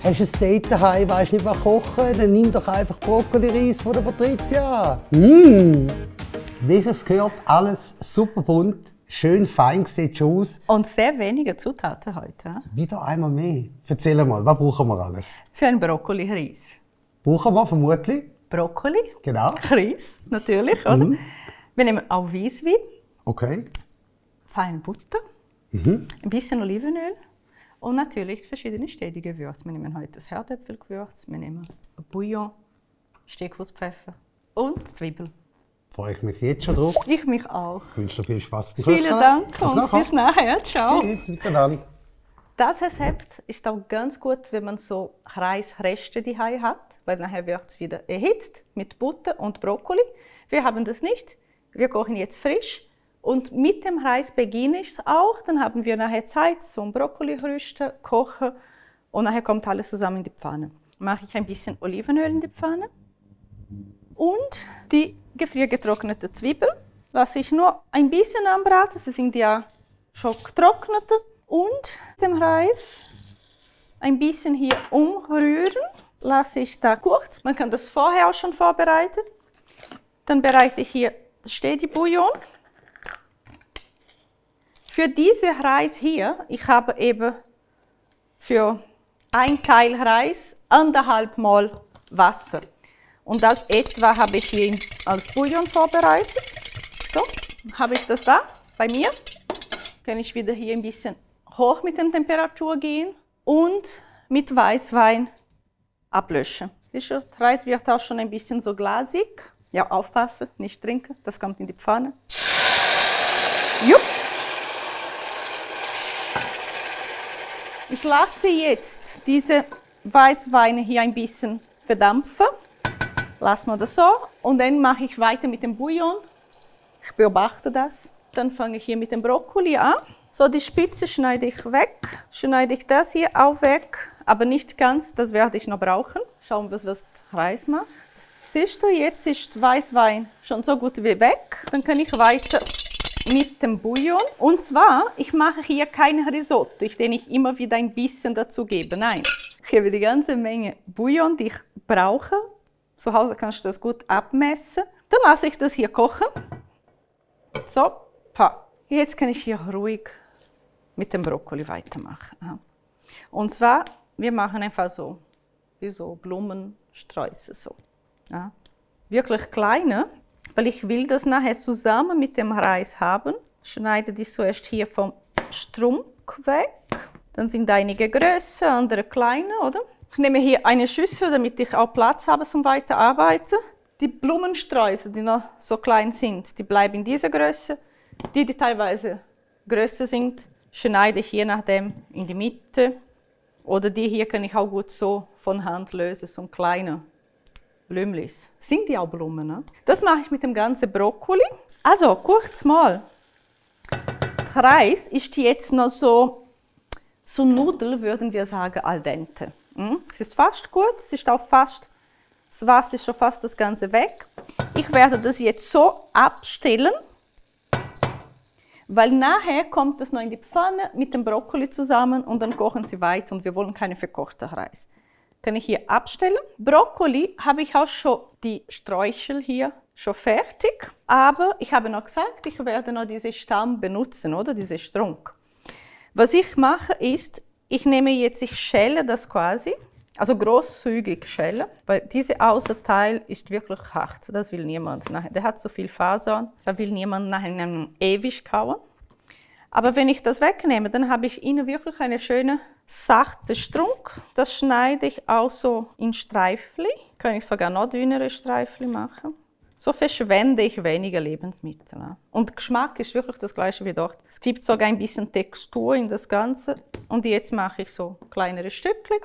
Hast du ein Date daheim, weißt nicht, was kochen? Dann nimm doch einfach Brokkoli-Reis von der Patricia. Wie sich's gehört, alles super bunt, schön fein sieht schon aus. Und sehr wenige Zutaten heute. Wieder einmal mehr. Erzähl mal, was brauchen wir alles? Für einen Brokkoli-Reis. Brauchen wir vermutlich? Brokkoli. Genau. Reis, natürlich, oder? Wir nehmen auch Weißwein. Okay. Feine Butter. Ein bisschen Olivenöl. Und natürlich verschiedene ständige Gewürze. Wir nehmen heute das Herdöpfelgewürz, wir nehmen Bouillon, Steckwurstpfeffer und Zwiebeln. Freue ich mich jetzt schon drauf. Ich mich auch. Ich wünsche dir viel Spaß beim Kochen. Vielen Dank und bis nachher. Ciao. Tschüss, miteinander. Das Rezept ist auch ganz gut, wenn man so Reisreste daheim hat, weil nachher wird es wieder erhitzt mit Butter und Brokkoli. Wir haben das nicht. Wir kochen jetzt frisch. Und mit dem Reis beginne ich es auch. Dann haben wir nachher Zeit zum Brokkoli rösten, kochen und nachher kommt alles zusammen in die Pfanne. Mache ich ein bisschen Olivenöl in die Pfanne und die gefriergetrocknete Zwiebeln lasse ich nur ein bisschen anbraten. Sie sind ja schon getrocknet. Und dem Reis ein bisschen hier umrühren. Lasse ich da kurz. Man kann das vorher auch schon vorbereiten. Dann bereite ich hier das Steady-Bouillon. Für diesen Reis hier, ich habe eben für ein Teil Reis 1,5 Mal Wasser. Und das etwa habe ich hier als Bouillon vorbereitet. So, habe ich das da bei mir. Kann ich wieder hier ein bisschen hoch mit der Temperatur gehen und mit Weißwein ablöschen. Der Reis wird auch schon ein bisschen so glasig. Ja, aufpassen, nicht trinken, das kommt in die Pfanne. Jupp. Ich lasse jetzt diese Weißweine hier ein bisschen verdampfen. Lassen wir das so und dann mache ich weiter mit dem Bouillon. Ich beobachte das. Dann fange ich hier mit dem Brokkoli an. So, die Spitze schneide ich weg. Schneide ich das hier auch weg, aber nicht ganz, das werde ich noch brauchen. Schauen wir, was Reis macht. Siehst du, jetzt ist Weißwein schon so gut wie weg. Dann kann ich weiter mit dem Bouillon. Und zwar, ich mache hier kein Risotto, den ich immer wieder ein bisschen dazu gebe. Nein, ich habe die ganze Menge Bouillon, die ich brauche. Zu Hause kannst du das gut abmessen. Dann lasse ich das hier kochen. So, jetzt kann ich hier ruhig mit dem Brokkoli weitermachen. Und zwar, wir machen einfach so, wie so Blumensträuße. So. Ja. Wirklich kleine, weil ich will das nachher zusammen mit dem Reis haben. Schneide die zuerst hier vom Strunk weg. Dann sind einige größer, andere kleiner, oder? Ich nehme hier eine Schüssel, damit ich auch Platz habe zum Weiterarbeiten. Die Blumensträuße, die noch so klein sind, die bleiben in dieser Größe. Die teilweise größer sind, schneide ich je nachdem in die Mitte. Oder die hier kann ich auch gut so von Hand lösen, so kleine Blümlis. Sind die auch Blumen? Ne? Das mache ich mit dem ganzen Brokkoli. Also kurz mal. Der Reis ist jetzt noch so Nudel, würden wir sagen, al dente. Es ist fast gut, es ist auch fast, das Wasser ist schon fast das Ganze weg. Ich werde das jetzt so abstellen, weil nachher kommt es noch in die Pfanne mit dem Brokkoli zusammen und dann kochen sie weiter und wir wollen keinen verkochten Reis. Kann ich hier abstellen. Brokkoli habe ich auch schon die Sträuchel hier schon fertig, aber ich habe noch gesagt, ich werde noch diesen Stamm benutzen, oder diese Strunk. Was ich mache ist, ich schäle das quasi, also großzügig schäle, weil dieser Außenteil ist wirklich hart. Das will niemand nachher. Der hat so viel Fasern, da will niemand nachher ewig kauen. Aber wenn ich das wegnehme, dann habe ich innen wirklich eine schöne, sachte Strunk. Das schneide ich auch so in Streifchen. Kann ich sogar noch dünnere Streifchen machen. So verschwende ich weniger Lebensmittel. Und Geschmack ist wirklich das gleiche wie dort. Es gibt sogar ein bisschen Textur in das Ganze. Und jetzt mache ich so kleinere Stückchen.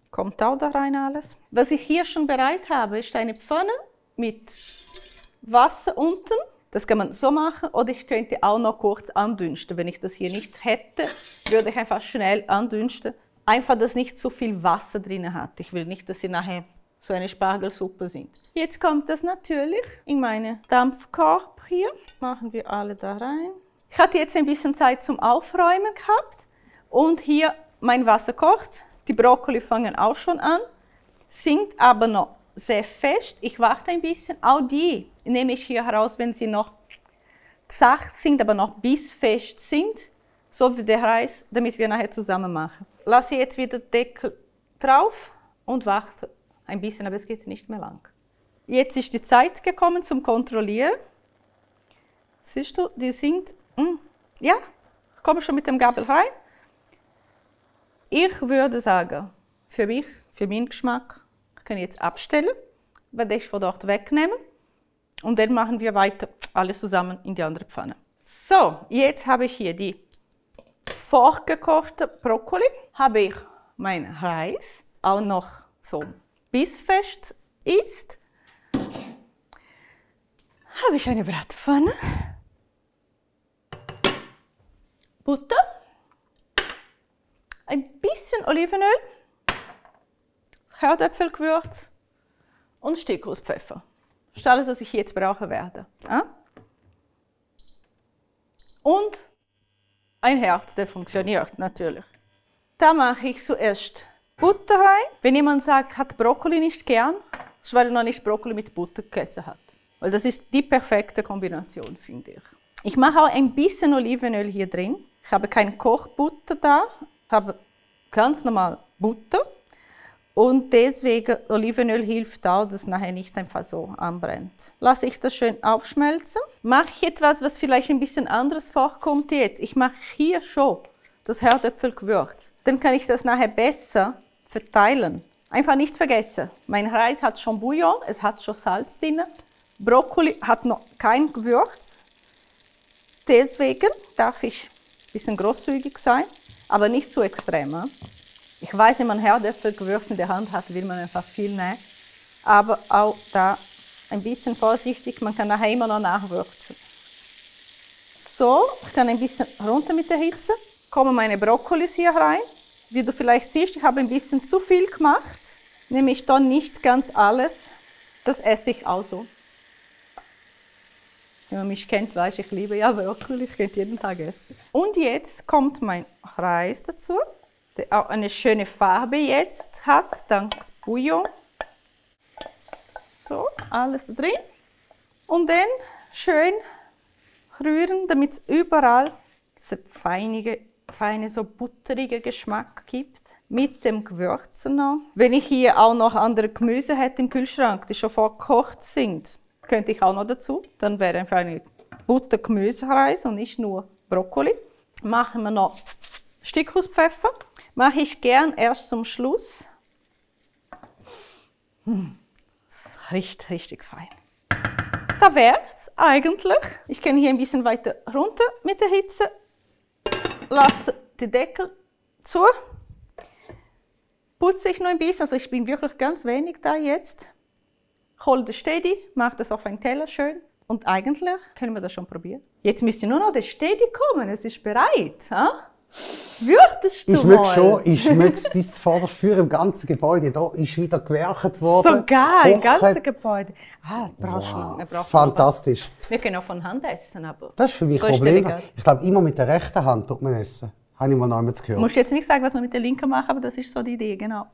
Kommt auch da rein alles. Was ich hier schon bereit habe, ist eine Pfanne mit Wasser unten. Das kann man so machen. Oder ich könnte auch noch kurz andünsten. Wenn ich das hier nicht hätte, würde ich einfach schnell andünsten. Einfach, dass nicht zu viel Wasser drin hat. Ich will nicht, dass sie nachher so eine Spargelsuppe sind. Jetzt kommt das natürlich in meinen Dampfkorb hier. Machen wir alle da rein. Ich hatte jetzt ein bisschen Zeit zum Aufräumen gehabt und hier mein Wasser kocht. Die Brokkoli fangen auch schon an, sind aber noch sehr fest. Ich warte ein bisschen. Auch die nehme ich hier heraus, wenn sie noch zart sind, aber noch bissfest sind, so wie der Reis, damit wir nachher zusammen machen. Lasse jetzt wieder den Deckel drauf und warte ein bisschen, aber es geht nicht mehr lang. Jetzt ist die Zeit gekommen zum Kontrollieren. Siehst du, die sind, ja, ich komme schon mit dem Gabel rein. Ich würde sagen, für mich, für meinen Geschmack, ich kann jetzt abstellen, werde ich von dort wegnehmen und dann machen wir weiter alles zusammen in die andere Pfanne. So, jetzt habe ich hier die vorgekochte Brokkoli, habe ich meinen Reis, auch noch so bissfest ist, habe ich eine Bratpfanne, Butter, ein bisschen Olivenöl, Herdöpfelgewürz und Steckrüstpfeffer. Das ist alles, was ich jetzt brauchen werde. Und ein Herd, der funktioniert natürlich. Da mache ich zuerst Butter rein. Wenn jemand sagt, hat Brokkoli nicht gern, das ist, weil er noch nicht Brokkoli mit Butter gegessen hat. Weil das ist die perfekte Kombination, finde ich. Ich mache auch ein bisschen Olivenöl hier drin. Ich habe keine Kochbutter da, ich habe ganz normal Butter. Und deswegen Olivenöl hilft auch, dass es nachher nicht einfach so anbrennt. Lasse ich das schön aufschmelzen. Mache ich etwas, was vielleicht ein bisschen anderes vorkommt jetzt. Ich mache hier schon das Herdöpfelgewürz. Dann kann ich das nachher besser verteilen. Einfach nicht vergessen, mein Reis hat schon Bouillon, es hat schon Salz drin. Brokkoli hat noch kein Gewürz. Deswegen darf ich ein bisschen großzügig sein, aber nicht zu extrem. Ich weiß, wenn man Herdöpfelgewürz in der Hand hat, will man einfach viel nehmen. Aber auch da ein bisschen vorsichtig, man kann nachher immer noch nachwürzen. So, ich kann ein bisschen runter mit der Hitze. Kommen meine Brokkolis hier rein. Wie du vielleicht siehst, ich habe ein bisschen zu viel gemacht. Nehme ich dann nicht ganz alles. Das esse ich auch so. Wenn man mich kennt, weiß ich liebe ja Brokkoli, ich könnte jeden Tag essen. Und jetzt kommt mein Reis dazu, der auch eine schöne Farbe jetzt hat, dank Bouillon. So, alles da drin. Und dann schön rühren, damit es überall diesen feine, so butterige Geschmack gibt. Mit dem Gewürzen noch. Wenn ich hier auch noch andere Gemüse hätte im Kühlschrank, die schon vorgekocht sind, könnte ich auch noch dazu. Dann wäre einfach ein Butter-Gemüsereis und nicht nur Brokkoli. Machen wir noch Steckrüstpfeffer. Mache ich gern erst zum Schluss. Das riecht richtig fein. Da wäre es eigentlich. Ich kann hier ein bisschen weiter runter mit der Hitze. Lasse den Deckel zu. Putze ich noch ein bisschen, also ich bin wirklich ganz wenig da jetzt. Hole das Steady, mache das auf einen Teller schön und eigentlich können wir das schon probieren. Jetzt müsste nur noch der Steady kommen, es ist bereit. Ha? Würdest du ich mal? Schon, ich schmecke es bis vor der Tür im ganzen Gebäude. Da ist wieder gewerkt worden. Sogar im ganzen Gebäude. Brauchst du noch. Fantastisch. Wir können auch von Hand essen, aber das ist für mich ein Problem. Ich glaube, immer mit der rechten Hand tut man essen. Habe ich mal noch einmal gehört. Du musst jetzt nicht sagen, was wir mit der linken machen, aber das ist so die Idee, genau.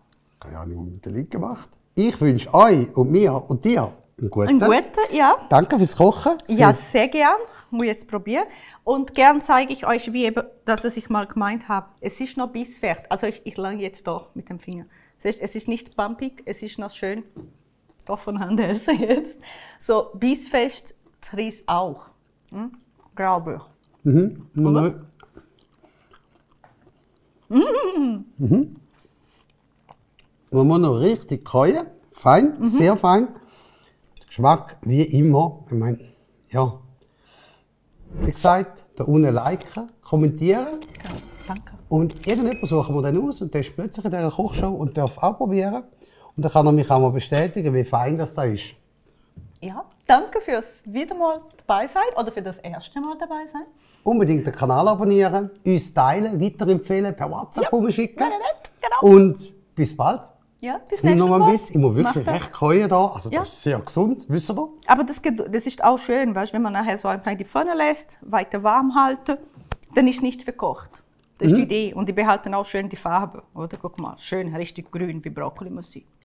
Ja, habe ich mal mit der linken gemacht. Ich wünsche euch und mir und dir einen guten. Einen guten, ja. Danke fürs Kochen. Ja, sehr gern. Muss jetzt probieren. Und gern zeige ich euch, wie eben das, was ich mal gemeint habe. Es ist noch bissfest. Also ich lange jetzt doch mit dem Finger. Es ist nicht bumpig, es ist noch schön. Doch von Hand essen jetzt. So bissfest, das Reis auch. Glaube ich. Oder? Man muss noch richtig käuen. Fein, sehr fein. Der Geschmack wie immer. Ich meine, ja. Wie gesagt, da unten liken, kommentieren. Ja, danke. Und irgendjemand suchen wir dann aus und der ist plötzlich in dieser Kochshow und darf auch probieren. Und dann kann er mich auch mal bestätigen, wie fein das da ist. Ja, danke fürs wieder mal dabei sein oder für das erste Mal dabei sein. Unbedingt den Kanal abonnieren, uns teilen, weiterempfehlen, per WhatsApp rumschicken. Ja, genau. Und bis bald. Ja, bis Nimm nächstes noch mal Mal. ein bisschen. Ich muss wirklich recht käuen da. Also das ist sehr gesund, wisst ihr? Aber das ist auch schön, weißt, wenn man nachher so einfach in die Pfanne lässt, weiter warm halten, dann ist nicht verkocht. Das ist die Idee. Und die behalten auch schön die Farbe. Oder? Guck mal, schön, richtig grün wie Brokkoli muss sein.